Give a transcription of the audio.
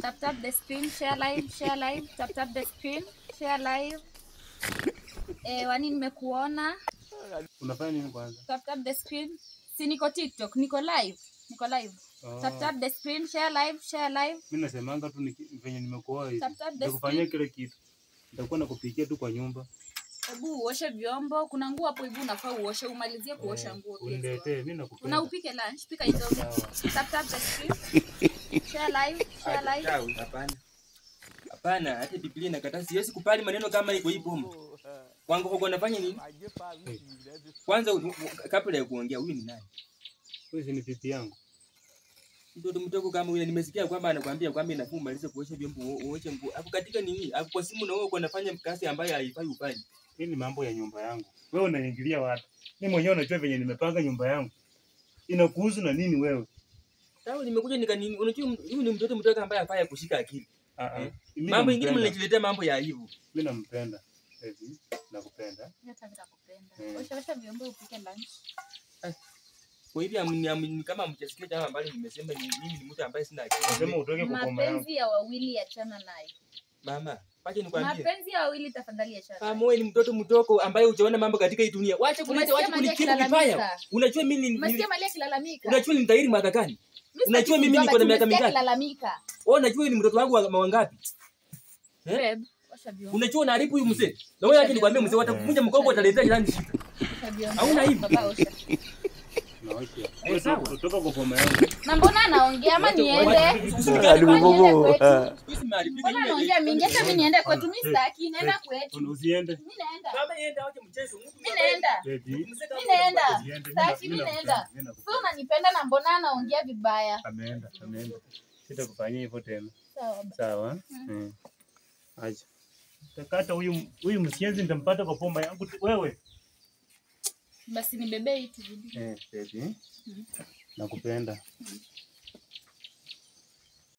Tap tap the screen, share live, share live, tap tap the screen, share live. Wani nimekuona. Unafanya nini kwanza? Tap tap the screen. Si niko TikTok, niko live. Niko live. Oh. Tap tap the screen, share live, share live. Mimi nasemanga tu venye nimekuoa hivi. Tap tap the Nitakufanyia screen. kile kitu. Nitakuwa nakupikia tu kwa nyumba. Hebu uoshe vyombo, kuna nguo hapo hivi unafaa uoshe, umalizie kuosha nguo pia. Uniletee, mimi nakupenda. Una upike lunch, pika hizo. Tap tap the screen. Share live, share live. Hapana. Hapana, hata Biblia inakataa. Siwezi kupali maneno kama iko hii boma. Kwangu huko nafanya nini? Kwanza kabla ya kuongea, huyu ni nani? Huyu ni pipi yangu. Mtoto mdogo kama huyu nimesikia kwamba anakuambia kwamba inafaa umalize kuosha vyombo, uoshe nguo. Hapo katika nini? Hapo kwa simu na wewe uko unafanya kazi ambayo haifai ufanye. Hii ni mambo ya nyumba yangu. Wewe unaingilia wapi? Mimi mwenyewe unajua venye nimepanga nyumba yangu. Inakuhusu na nini wewe? Sawa, nimekuja nika nini? Unajua huyu ni mtoto mdogo ambaye hafai kushika akili. Mambo mengine mnajiletea mambo ya aibu. Mimi nampenda. Hivi nakupenda. Hata mimi nakupenda. Osha osha vyombo upike lunch. Kwa hivyo kama mjasikia jambo ambalo nimesema mimi ni mtu ambaye sina akili. Nasema utoke kwa boma yangu. Mapenzi ya wawili achana nayo. Mama, acha nikwambie. Mapenzi ya wawili tafadhali achana. Mama, wewe ni mtoto mdogo ambaye hujaona mambo katika hii dunia. Wacha kuleta, wacha kunikibu kibaya. Unajua mimi ni Umesikia Malia akilalamika? Unajua ni mtairi mwaka gani? Unajua mimi niko na miaka mingapi? Wewe unajua ni mtoto wangu wa wangapi? Babe, osha vyombo. Unajua unaharibu huyu mzee. Na wewe acha nikwambie mzee, watakuvunja mgongo, utaletea jirani shida. Hauna hivi. Baba osha. Kutoka kwa boma yangu. Na mbona anaongea ama niende? Mbona anaongea mingi? Hata mimi niende kwetu, mimi sitaki, naenda kwetu. Usiende. Mimi naenda. Baba nienda, acha mchezo. Mimi naenda. Mimi naenda. Sitaki, mimi naenda. Sio unanipenda na mbona anaongea vibaya? Ameenda, ameenda. Sitakufanyia hivyo tena. Sawa. Sawa? Acha. Takata huyu msienzi nitampata kwa boma yangu wewe. Basi nibebe hii tuzidi. Baby. Nakupenda.